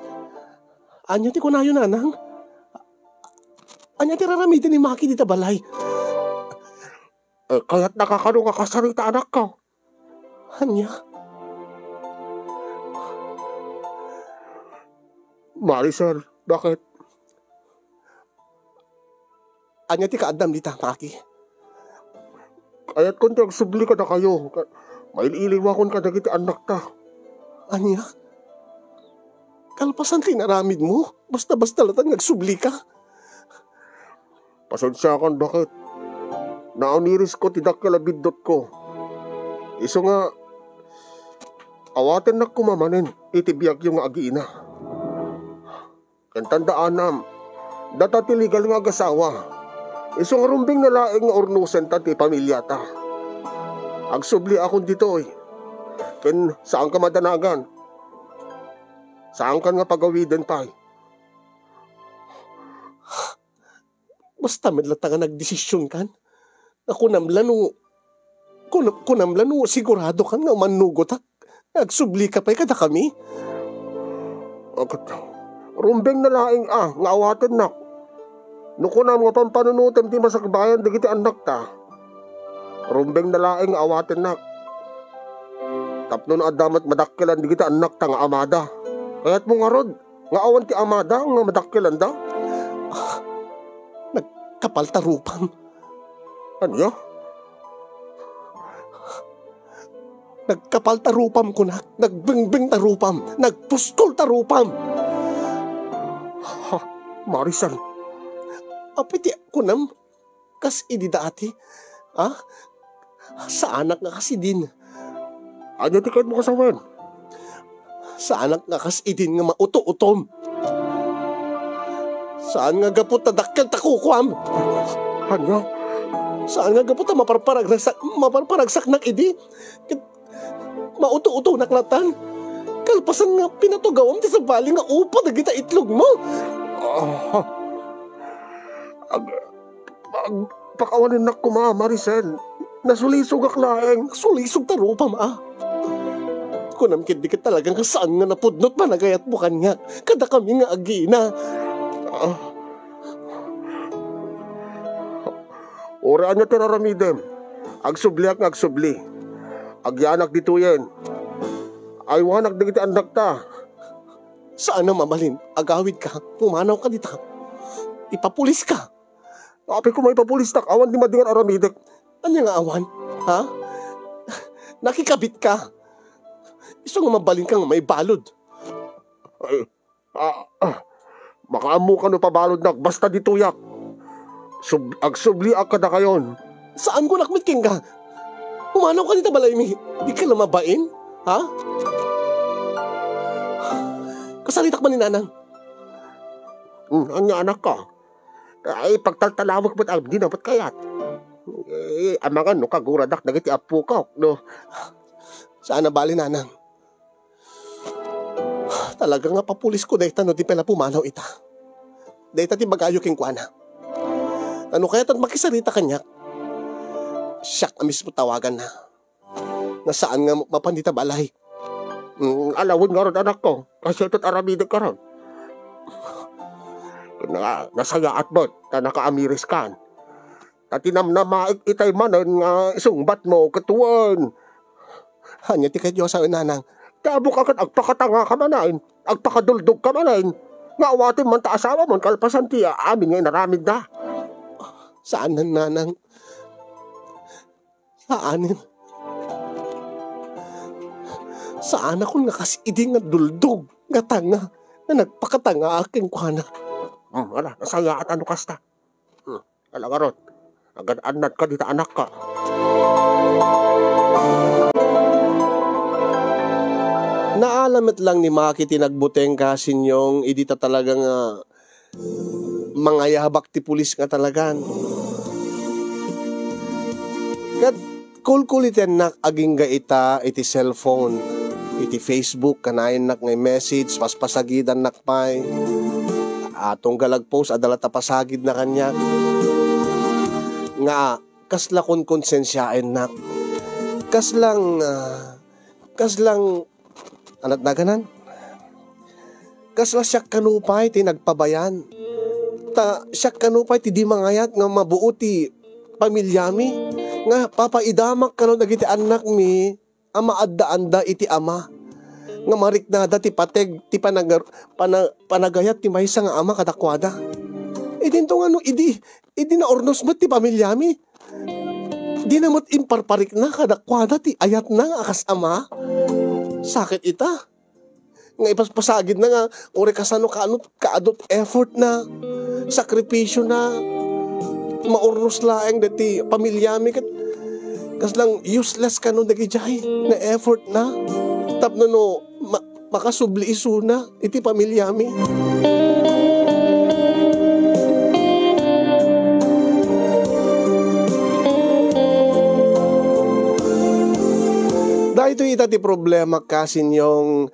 Ania ti kunayo, Nanang? Ania ti raramiden ni Maki dita balay? Eh, kayatnaka kano nga kasarita, anakko? Ania? Maricel, bakit? Ania ti kaaddam dita, Maki? Kayatkon ti agsubli kadakayo. Ka-, mail-iliwakon kadagiti annakta. Ania? Kalpasan ti inaramidmo? Basta-basta latan nga agsublika? Pasensiakan, bakit? Naunirisko ti dakkel a biddutko. Isu nga, awatennak koma manen iti biagyo nga agiina. Ken tandaan, data ti legal nga agasawa. Isu nga rumbeng na laeng nga urnosenta ti pamiliata. Agsubliakon ditoy. Ken saanka madanagan. Saankan nga pagawiden pay. Basta met latta nga nagdesisionkan. Nga kunam la no, kunam, kunam la no siguradokan nga umannugotak nga agsublika pay kadakami? Agat, rumbeng na laeng a nga awatennak. No kunam nga pampanunotem ti masakbayan dagiti annakta, rumbeng na laeng nga awatennak. Tapno no adda met madakkelan dagiti annakta nga amada. Kayatmo ngarud nga awan ti amada nga madakkelanda? Ah, nagkapal ta rupam. Ania? Nagkapal ta rupam, kunak. Nagbengbeng ta rupam. Nagpuskol ta rupam. Ha, Maricel. Apay ti kunam? Kas idi dati? Ha? Saanak nga kas idin. Ania ti kayatmo a sawen? Saanak nga kas idin nga mauto-utom. Saan nga gapu ta dakkel ta kukuam. Ania? Saan nga gapu ta maparparagsak, maparparagsaknak idi? Ket mauto-utonak latan. Kalpasan nga pinatugawam ti sabali nga upa dagita itlogmo. Ah. Ag-, Ag-, pakawanennak koma, Maricel. Nasulisogak laeng. Nasulisog ta rupam, a. Kunam ketdi ket talaga nga saan nga napudno ti panagayatmo kaniak, kadakami nga agiina. Ah. Uray ania ti raramidem, agsubliak nga agsubli. Agyanak ditoyen. Aywanak dagiti annakta. Saan a mabalin, agawidka, pumanawka dita. Ipapuliska. Apay koma ipapulistak, awan ti madi nga aramidek. Ania nga awan? Ha? Nakikabitka. Isu nga mabalinka nga maibalud. Ay, ah, ah, makaammoka no pabaludnak, basta ditoyak. Sub-, agsubliak kadakayon. Saanko nakmet kenka. Pumanawka dita balaymi. Dika la mabain? Ha? Kasaritak man ni Nanang. Hmm, ania, anakko? Ay, pagtaltalawek met, abdi na met kayat. Eh, amangan no kaguradak dagiti appokok, no? Saan a bali, Nanang. Talaga nga papulisko dayta no di pay la pumanaw ita. Dayta ti ibagayo kenkuana. Ta no kayatna makisarita kaniak, siak a mismo tawaganna. Nga saan nga mapan dita balay. Mm, alawen ngarud, anakko, kasdiay ket aramidek ngarud. Ken na-, nasayaat met ta nakaamiriskan. Ta tinamnamaek itay manen nga isungbatmo ket wen. Ania ti kayatyo a sawen, Nanang? Ti ammok a ket agpakatangaka manen, agpakaduldogka manen, nga awaten man ta asawamon kalpasan ti amin nga inaramidda. Saan, Nanang. Saanen. Saanakon nga kas idi nga duldog nga tanga nga nagpakatanga kenkuana. Hmm, ala, nasayaat a no kasta. Hmm, ala ngarud, agan-annadka dita, anakko. Naala met lang ni Maki ti nagbuteng, Kasinyong, idi ta talaga nga mangayabak ti pulis nga talagan. Ket kulkulitennak agingga ita iti cellphone, iti Facebook, kanayennak nga i-message, paspasagidannak pay. A, tunggal agpost, adda latta pasagidna kaniak. Nga, kasla konkonsensiaennak. Kaslang, ah, kaslang, anat naganan? Kasla siak kano pay ti nagpabayan. Ta siak kano pay ti di mangayat nga mabuo ti pamilyami. Nga papaidamak kano dagiti annakmi a maaddaanda iti ama. Nga mariknada ti pateg, ti panagar-, pana-, panagayat ti maysa nga ama kadakuada. Idinto nga no, idi, idi naurnos met ti pamilyami. Dina met imparparikna kadakuada ti ayatna nga a kas ama. Sakit ita. Nga ipaspasagidna nga, uray kasano kaano, kaadut effort na, sakripisyo na, maurnos laeng deti pamilyami ket kaslang useless kano dagidiay nga effort na. Tapno no ma-, makasubli isuna iti pamilyami. Daytoy ita ti problema, kasinyong,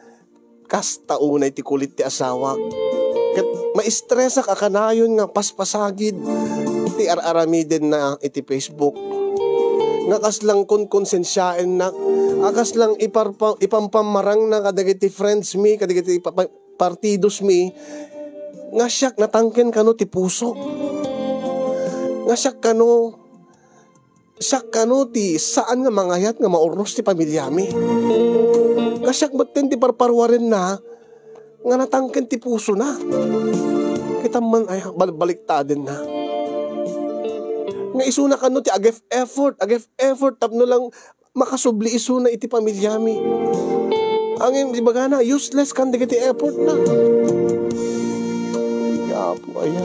kasta unay ti kulit ti asawak. Ket maistresak a kanayon nga paspasagid ti ar-aramidenna iti Facebook. Nga kaslang konkonsensiaennak, a kaslang iparpa-, ipampammarangna kadagiti friends mi, kadagiti pa-, pa-, partidos mi, nga siak natangken kano ti puso. Nga siak kano, siak kano ti saan nga mangayat nga maurnos ti pamilyami. Nga siak metten ti parparuarenna nga natangken ti pusona. Kita man, ay, bal-, baliktadenna. Nga isuna kano ti agef-, effort, agef-, effort tapno lang makasubli isuna iti pamilyami. Angin, ibagana, useless kan dagiti effort na. Ya Apo, ayan.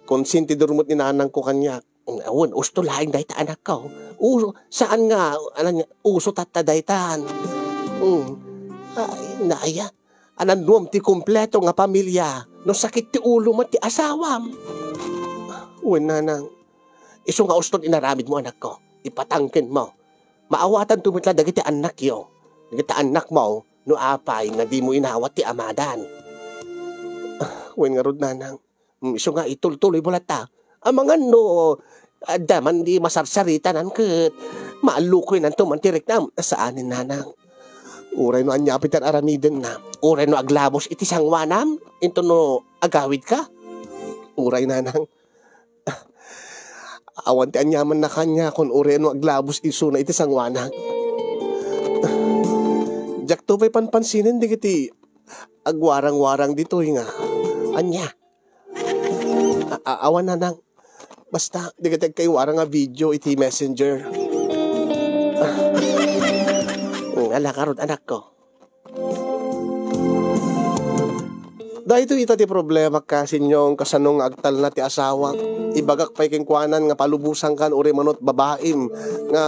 Konsentidor met ni nanangko kaniak. Awan, usto laeng dayta, anakko. Uso, saan nga, anan, uso tatta daytan. Mm. Ay, naya. Anannuam ti kompleto nga pamilia no sakit ti ulo met ti asawam. Wen, nanang, isu nga uston inaramidmo, anakko. Ipatangkenmo. Maawatanto met la dagiti annakyo, dagiti annakmo, no apay nga dimo inawat ti amadan. Wen ngarud, nanang, mm, isu nga itultuloymo latta. Amangan no adda man di masarsaritanan ket maallukoynanto man ti riknam. Saanen, nanang. Uray no ania pay ti ar-aramidenna, uray no aglabos iti sangoanam, inton no agawidka. Uray, nanang. Awan ti aniamanna kaniakon uray no aglabos isuna iti sangoana. Diakto pay panpansinen dagiti agwarang-warang ditoy nga. Ania? A-, a-, awan, nanang. Basta, dagiti agkaiwarang a video iti messenger. Mm, ala ngarud, anakko. Daytoy ita ti problema, kasinyong, kasano nga agtalna ti asawak. Ibagak pay kenkuanan nga palubosankan uray manut babaim nga,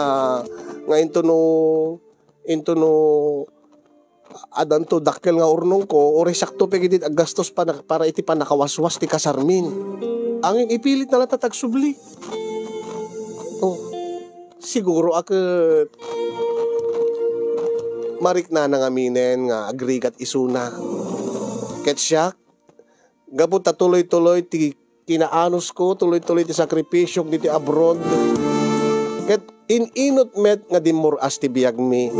nga intono, intono addanto dakkel nga urnongko, uray siakto pay ketdi aggastos pana-, para iti pannakawaswas ti kasarmin. Angin ipilitna latta ti agsubli. Oh. Siguro a ket mariknana ngaminen nga agrigat isuna. Ket siak, gapu ta tuloy-tuloy ti kinaanusko, tuloy-tuloy ti sakripisiok ditoy abroad, ket in-inut met nga dimmur-as ti biagmi.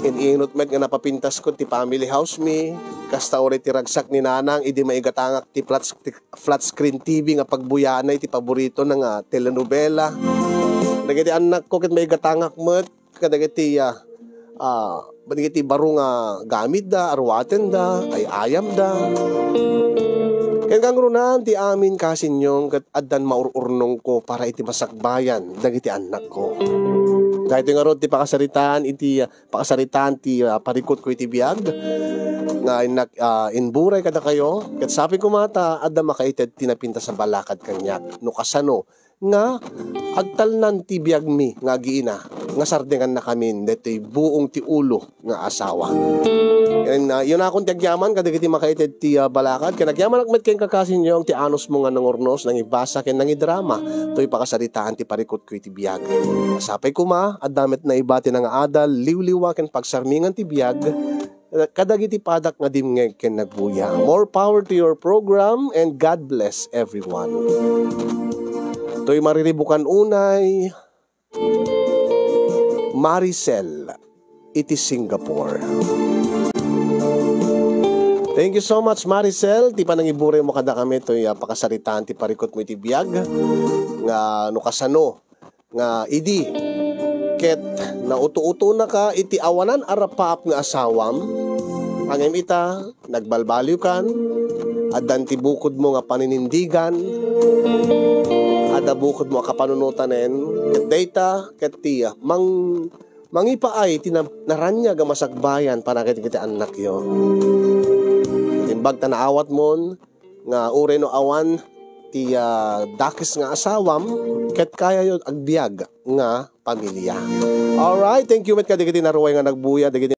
In-inut met nga napapintasko ti family house mi, kasta uray ti ragsak ni nanang idi maigatangak ti plat-, ti flat screen T V nga pagbuyaanna iti paboritona nga telenovela. Dagiti annakko ket maigatangak met kadagiti, ah, ah, dagiti baro nga gamitda, aruatenda, ay-ayamda. Ken kangrunaan ti amin, kasinyong, ket addan maur-urnongko para iti masakbayan dagiti annakko. Daytoy ngarud ti pakasaritaan iti, ah, pakasaritaan ti, ah, parikutko iti biag nga innak-, ah, imburay kadakayo, ket sapay koma ta adda makaited ti napintas a balakad kaniak no kasano nga agtalnan ti biagmi nga agiina, nga sardengannakamin daytoy buong ti ulo nga asawa. Ken, ah, isunakon ti agyaman kadagiti makaited ti, ah, balakad, ken agyamanak met ken kakasinyo ti anusmo nga nangurnos, nangibasa, ken nangidrama toy pakasaritaan ti parikutko iti biag. Sapay koma, adda met naibati nga adal, liwliwa, ken pagsarmingan ti biag kadagiti padak nga dimngeg ken nagbuya. More power to your program and God bless everyone. Toy mariribukan unay, Maricel iti Singapore. Thank you so much, Maricel, ti panangiburay mo kada kami toy, ah, pakasaritaan ti parikut mo iti biag nga no kasano nga idi ket nauto-utonaka iti awanan a rapaap nga asawam, ngem ita, nagbalbaliwkan, addan ti bukodmo nga paninindigan, adda bukodmo a kapanunotanen, ket dayta ket ti mang-, mangipaay ti na-, naraniag a masakbayan para ket iti annakyo. Imbag ta naawatmon nga uray no awan ti, ah, dakes nga asawam, ket kayayo agbiag nga pamilya. Alright, thank you met kadagiti naruay nga nagbuya, dagiti